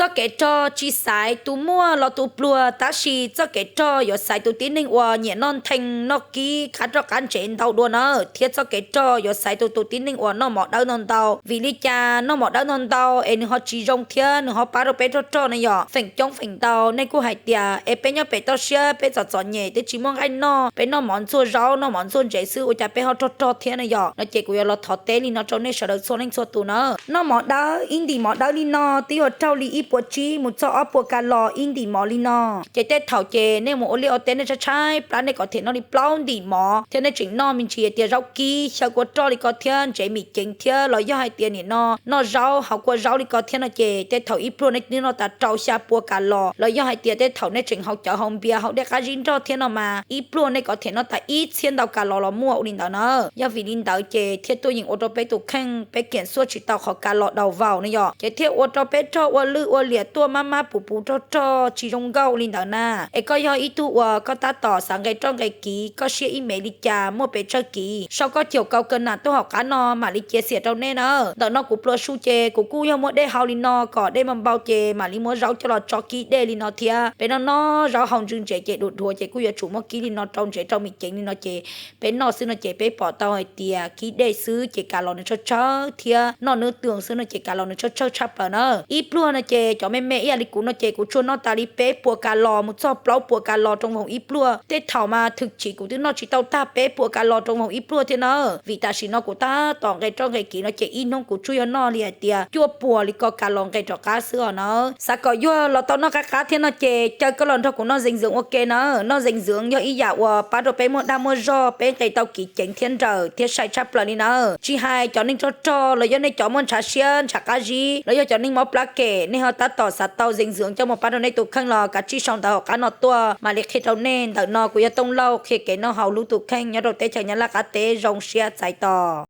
Txoj kev rog tsis xaiv tus muaj los tus pluag, tab sis txoj kev rog yuav xaiv tus tib neeg uas nyiam noj nthee noj kib qab roj qab ntsev ntau dua na, thiab txoj kev rog yuav xaiv tus tus tib neeg uas noj mov dawb ntau ntau. Vim li cas noj mov dawb ntau ntau es nws ho tsis zoo thiab nws ho pab rau peb rog rog ne yom? Feem coob feem ntau nej kuj hais tias es peb nyob pem toj siab peb txom txom nyem twb tsis muaj nqaij noj, peb noj mov ntxuag zaub noj mov ntxuag ntsev xwb ua cas peb ho rog rog thiab ne yom? No ces kuv yuav los thov teb li no rau nej sawv daws txhua leej txhua tus na. Noj mov dawb, ib ntim mov dawb li no twb yuav raug li ib puas tsib mus txog ob puas kas los ib ntim mov li no. Ces tej thaum ces nej mus ua liaj ua teb nej tshaib tshaib plab nej kom them noj li plaub ntim mov thiab nej tseem noj me ntsis tias zaub kib xyaw kua roj li ko thiab ntsev mim ceev thiab los yog hais tias nim no noj zaub haus kua zaub li ko thiab no ces tej thaum ib pluag nej twb noj tas rau xya puas kas los. Los yog hais tias tej thaum nej tseem haus cawv haus npias haus dej qab zib nrog thiab no mas ib pluag nej kom them noj tas ib txhiab ntau kas los los muaj ua li ntawd na. Yog vim li ntawd ces thiaj tuaj yeem ua rau peb tus kheej peb kiam xuaj tsis tau qhov kas los daus vaus ne yom, ces thiaj ua rau peb rog ua lwj ua liam tuaj mab mab puv puv rog rog tsis zoo nkauj li ntawd na. Es koj yog ib tug uas koj tab tom xav nqe roj nqe kiv, koj siab ib me li cas muaj pes tsawg kiv, sau koj caum kau ka nas tuaj hauv qab no mam li cia xiam rau nej na. Ntawm no kuv pluas su ces kuv kuj yog muab dej hau li no kom dej npau npau ces mam li muab zaub coj los tso kib dej li no thiab. Peb noj noj zaub hau ntsws ntsev ces dhuav dhuav ces kuj yuav tsum muab kib li no rau ntsev rau mim ceev li no ces peb noj xwb no ces peb pom tau hais tias kib dej xwb ces kas los nws tsawg tsawg thiab noj nws twm xwb no ces kas los nws tsawg tsawg tshaj plaws na. Ib pluag no ces cov me me ib yam li kuv no ces kuv tsuas noj tas li peb puas kas los mus txog plaub puas kas los rau voog ib pluag. Tej thaum mas thwm chim kuv twb noj tsis tau tag peb puas kas los rau voog ib pluag thiab na. Vim tam sim no kuv tab tom nqe roj nqe kiv no ces ib hnub kuv tsuas yog noj li hais tias cuaj puas li ko kas los nqe rov qab xwb os na. Xav kom yuag los tau noj qab qab thiab no ces caw koj los nrog kuv noj zeev ntxwv ua ke na. Noj zeev ntxwv yog ib yam uas pab rau peb muaj dag muaj zog, peb nqe tau kiv ceev thiab nrawm thiab sai tshaj plaws li na. Tsis hais cov neeg rog rog los yog nej cov muaj ntshav siab ntshav qab zib los yog cov neeg mob plab kem, nej ho tab tom xav tau zeev ntxwv coj mus pab rau nej tus kheej los kav tsij sau ntawv hauv qab no tuaj mam li qhia rau nej. Ntawm no kuv yog Tooj Lauj qhia kev noj haus hlub tus kheej nyob rau teb chaws Nyab Laj qab teb, zoo siab txais tos.